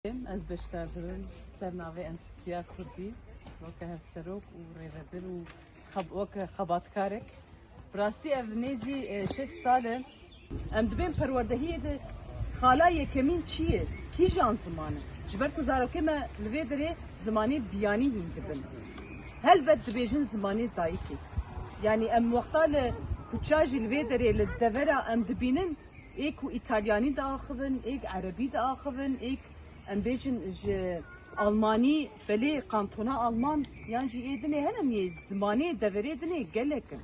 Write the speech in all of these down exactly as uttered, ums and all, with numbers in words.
Ez beşdar dibim ser navê Enstîtuya Kurdî weke hevserok û rêvebir û xeb-, weke xebatkarek. Bi rastî ev nêzî, e, şeş sal e. Em dibên perwerdehiyê de xala yekemîn çi ye? Kîjan ziman e? Ji ber ku zarokê me li vê derê zimanê biyanî hîn dibin. Helbet dibêjin zimanê dayikê. Yanî em wexta li kuça jî li vê derê li devera em dibînin, ê ku îtalyanî diaxivin, ê erebî diaxivin, ê em bêjin ji almanî, belê kantona alman yan jî ê dinê hene, niye zimanê deverê dinê gelek in.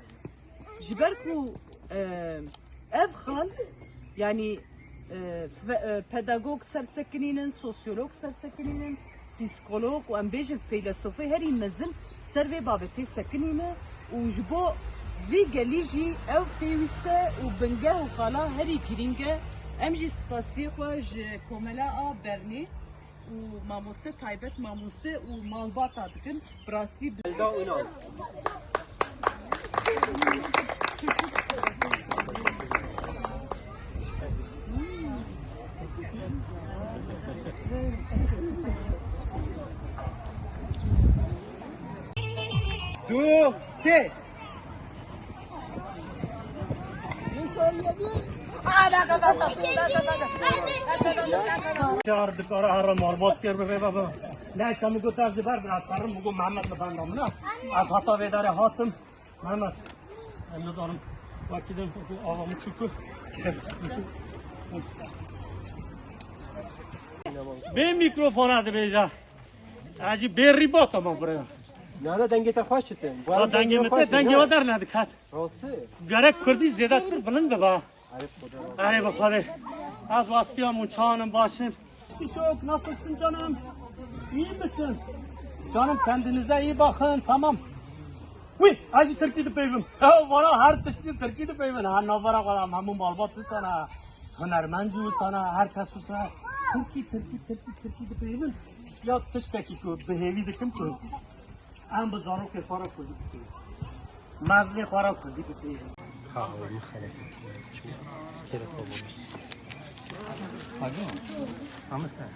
Ji ber ku, e, ev xal, yanî, e, fe-, e, pedagog sersekinînin, sosyolog sersekinînin, psîkolog û em bêjin feylesofê herî mezin ser vê babetê sekinîne û ji bo vî gelî jî ew pêwîst e û bingeh û xala herî girîng e. Em jî spasiyê xwe ji komela a Bernê û mamoste taybet, mamoste û malbata dikin. Bi rastî bi- Du, sê. Çar dikara her malbat kir bi vê baba. Neyse, min got ez ber biraz sarım, min got Mehmet li benda min a. Ez hata vê derê hatim. Mehmet, em nizanim. Wekî din, ava min çûku. Bê mikrofona dibêje. Ez jî bê rîbata me buraya. Nane dengê te xweş ditin. Bu Ha, ara dengê dengê min xweş te, ditin, dengê ha? We dernediket. Rastî. Gerek Kurdî zêdetir bilind biba. Erê Xwedê razî. Erê bi Xwedê. Ez wastiya min çanim başin. Çok, nasılsın canım? İyi misin? Canım, kendinize iyi bakın, tamam. Wî, ez jî Tirkî dipeyvim. Vana her tiştî Tirkî dipeyvin. Ha, navbera xwe de em hemû malbat wisana. Hunermend jî wisana, her kes wisana. Tirkî, Tirkî, Tirkî, Tirkî dipeyvin. Ya tiştekî ku bi hêvî dikim ku em bi zarokê xwe re kurdî bipeyvin. Mezinê xwe re kurdî bipeyvin. Ha, oğlum, xelet. Kere kovulmuş. Pardon. Ama sen.